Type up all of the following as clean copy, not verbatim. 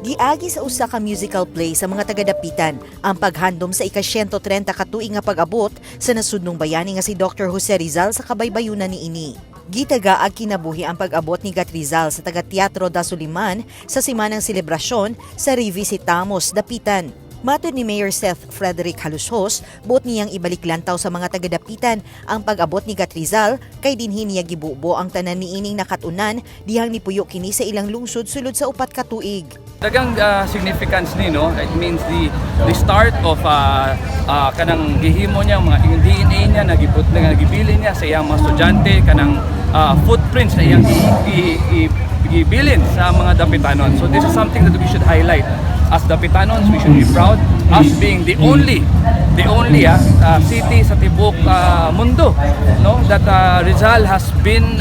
Giagi sa usa ka musical play sa mga taga-Dapitan ang paghandom sa ika-130 ka tuig nga pag-abot sa nasudnong bayani nga si Dr. Jose Rizal sa kabaybayunan niini. Gitaga ag kinabuhi ang pag-abot ni Gat Rizal sa taga-Teatro da Suliman sa simanang selebrasyon sa Revisitamos Dapitan. Matod ni Mayor Seth Frederick Jalosjos, buot niyang ibalik lantaw sa mga taga-Dapitan ang pag-abot ni Gat Rizal kay dinhi niya gibubo ang tanan niining nakatunan dihang nipuyo kini sa ilang lungsod sulod sa 4 ka tuig. Daghang significance ni, no. It means the start of kanang gihimo niya mga yung DNA niya nagibut na nagibilin niya sa iyang mga estudyante, kanang footprints na iyang gibilin sa mga Dapitanon. So this is something that we should highlight. As Dapitanons, we should be proud as being the only city sa tibuok mundo, no, that Rizal has been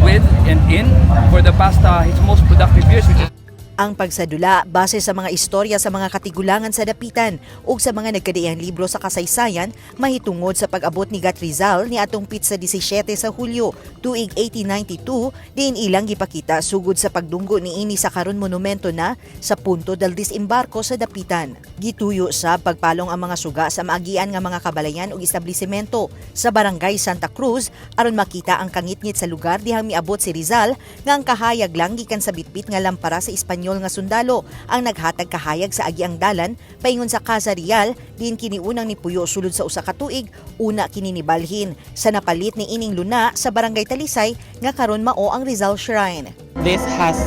with and in for the past his most productive years, which is Ang pagsadula base sa mga istorya sa mga katigulangan sa Dapitan ug sa mga nagkadaiyang libro sa kasaysayan mahitungod sa pag-abot ni Gat Rizal ni atong pitsa 17 sa Hulyo tuig 1892, diin ilang gipakita sugod sa pagdunggo niini sa karon monumento na sa Punto del Disembarko sa Dapitan. Gituyo sa pagpalong ang mga suga sa maagian nga mga kabalayan ug establishmento sa Barangay Santa Cruz aron makita ang kangitngit sa lugar dihang miabot si Rizal, nga ang kahayag lang gikan sa bitbit nga lampara sa Espanyol nga sundalo ang naghatag kahayag sa agiang dalan paingon sa Casa Real, diin kini unang nipuyo sulod sa 1 ka tuig una kini nibalhin sa napalit ni ining luna sa Barangay Talisay nga karon mao ang Rizal Shrine. This has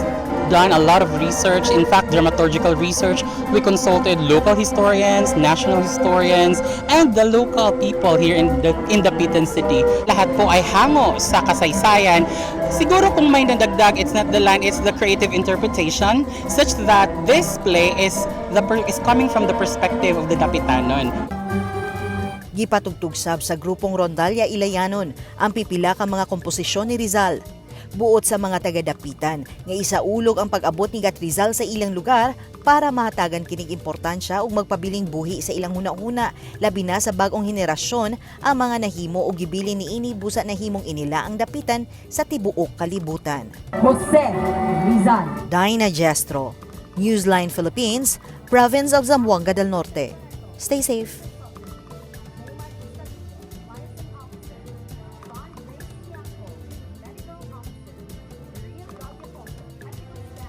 done a lot of research, in fact, dramaturgical research. We consulted local historians, national historians, and the local people here in Dapitan City. Lahat po ay hango sa kasaysayan. Siguro kung may nadagdag, it's not the line, it's the creative interpretation such that this play is coming from the perspective of the Dapitanon. Gipatugtog sab sa grupong Rondalla Ilayanon ang pipila ka mga komposisyon ni Rizal. Buot sa mga taga-Dapitan nga isaulog ang pag-abot ni Gat Rizal sa ilang lugar para mahatagan kinig importansya ug magpabiling buhi sa ilang huna-huna, labi na sa bag-ong henerasyon, ang mga nahimo o gibilin niini busa nahimong inila ang Dapitan sa tibuok kalibutan. Jose Rizal. Dinah Gestro, Newsline Philippines, Province of Zamboanga del Norte. Stay safe.